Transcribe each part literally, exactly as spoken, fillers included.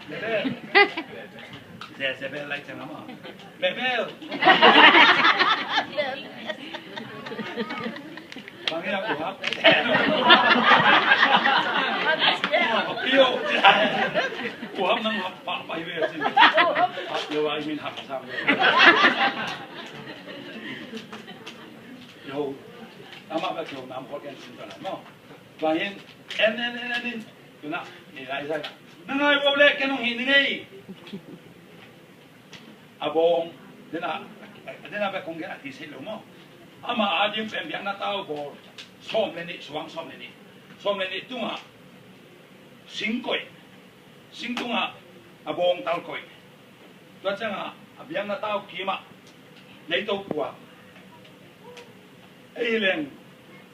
Bebel. Jezebel lai ciang a maw. Bebel. Bang hiam, u Hap? Pio. U Hap nang hap pahpah hi ve cin. Hap lo a i min Hap sang ve. Yo. Amah bek yo nam khol gen cin ka la maw. Bang hiam, en, en, en, en, en. Tuna, ni lai zai. Na ngai bo le, ken hong hih ni ngei. A bawng, dena, dena bek kong gen a kisei lo maw. Ama a ding pen biakna tau bawl. Sawm le nih, suang sawm le nih. Sawm le nih tungah singkoih. Sing tungah a bawngtal koih. Tua ciangah a biakna tau kimah leito kuak. Ei leng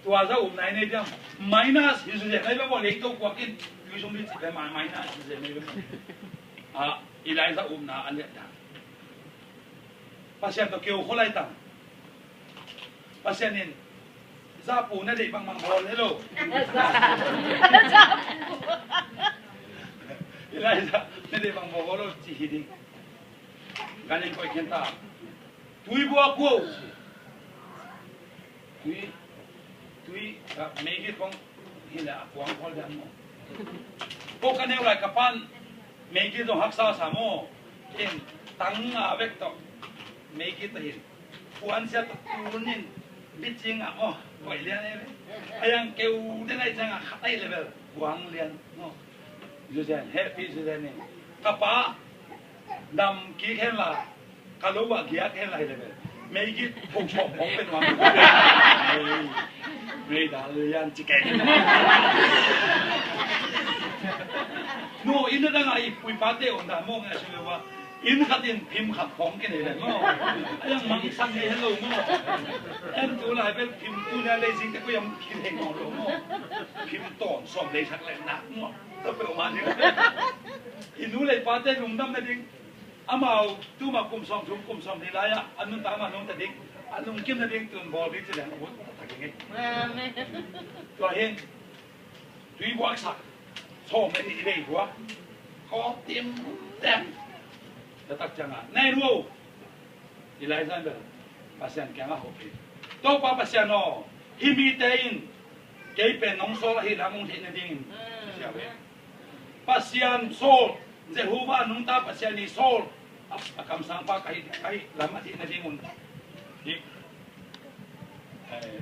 tua zah upna i nei diam. Minus hi zuzia nai bang maw, leito kuak in tui sung ding cih pen minus hi zuzia nai bang maw. Ah, Elijah upna a liat dan. Pasian tawh keu khol lai tang. Pasian in zahpu na deih bangmah bawl hi lo. Elijah na deih bang bawl lo ci hi ding. Gan in koih khin ta. Tui buak uh. Tui, tui, ah, meigit kong hi le a kuang khol diam maw. Ko ka neu lai ka pan meigit zong haksa sa maw. In tang a vek tawh meigit a hin. Puan sia tawh tun in bicing ah maw. Koih lian e. A yang keu den ai ciang a khat ai level kuang lian maw. Zuzen, happy zuzen in. Ka pa dam kik hen la. Ka lo ah giak hen lai le ve. Meigit phung phawk phawk pen wang. Mei dal lian ci keng. No, inn a dang a i pu i pate om dan maw ngai su le wa. Inn khat in phim khat khawng ke nei le maw. A yang mang sang nei hello maw. Em tu lai bel phim tu na le zing te ko yang kin heng maw lo maw. Phim ton som le sak le nak maw. Ta pe ma ni. I nu le i pate lungdam na ding. Amau tuma kum sawmthum kum sawmli lai-ah a nuntak amah nungta ding, a lungkim nading tun bawl ding ci leng a ut a tak ing ei. Amen. Tua hin tui buaksak sawm le nih vei buak kawk tim tem. Tua tak ciangah nai nuo Elijah bel Pasian kiangah hopih. Topa Pasian aw, hih mite in kei pen nong sawl ahih lam hong theih nadingin. Pasian sawl, Jehovah nungta Pasian i sawl a, a kamsangpa ka hih, ka hih lam a theih nadingun. Hih, eh,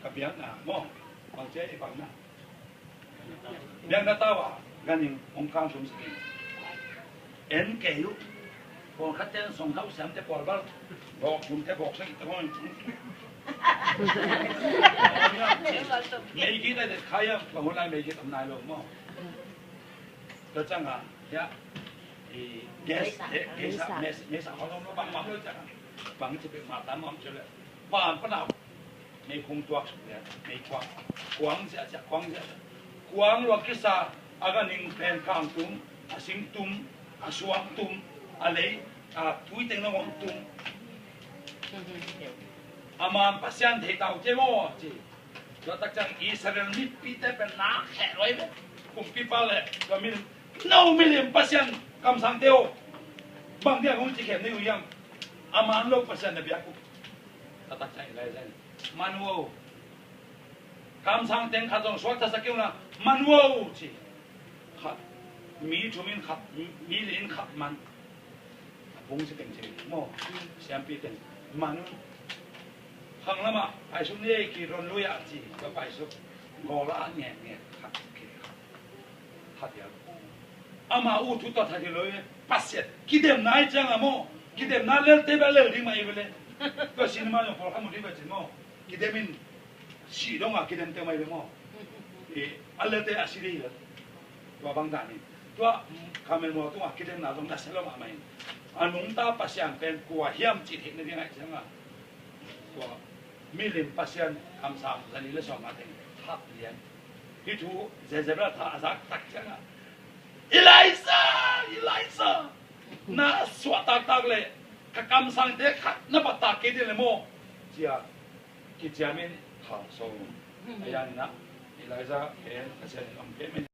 ka biakna maw, bangcia i bangna. Biakna tau a ganhing hong kang sum sikin. En kei uh. Pawlkhatte in songkhauh siamte pawlbal bawk gumte bawk sagihte hong. Meigit a det khai a, bang hun lai meigit om nai lo maw. Tua ciangah hiah i gas, gas, gas, mesa, mesa hong om lo bangmah lo ciangah. Bang ci peuhmah tam om ci le. Van panau. Mei khung tuak suk lian, mei kuang, kuang ziahziah, kuang ziahziah. Kuang luang kisa, a ganhing pen kang tum, a sing tum, a suang tum, a lei, a tui teng nong om tum. A man Pasian thei tau cia maw ci. Tua tak ciang Israel mipite pen nak kheh luai ve. Kumpipa le tua milim, no milim Pasian kamsangte aw. Bang dia hong ci khem ni uh hiam. A man lo Pasian na biak uh. Tua tak ciang Elijah in Manu aw, kamsang teng khat zong suaktasak kei un la, Manu aw ci. Khat, mi thum in khat, mi li in khat man. A phung ci teng ci maw, siampi teng Manu. Khang lamah paisuk ni ei, Kidron lui ah ci, ka paisuk. Gawl ah ngen ngen khat, khat. Khat ya. Ama uh thu tawh that hi lo e. Pasian kidemna i ciang a maw, kidemna lelte bek a lel ding mah i ve le. Tua cinema zong pawlkhat mu ding ve cin maw. Kidem in sih dong a kidemte mah i ve maw. I a lelte a si ding hi ve. Tua bang dan in tua Karmel mual tungah kidemna zong nasia lo mahmah in. A nungta Pasian pen kua hiam cih theih nading a i ciang a. Tua milim Pasian kamsang zali le sawm a teng khat lian. Hih thu Jezebel tha a zak tak ciangah, Elijah, Elijah, na suah taktak le ka kamsangte khat na bat tak kei ding le maw? Cia kiciamin tha so. A yaninah Elijah pen Pasian in om kei men.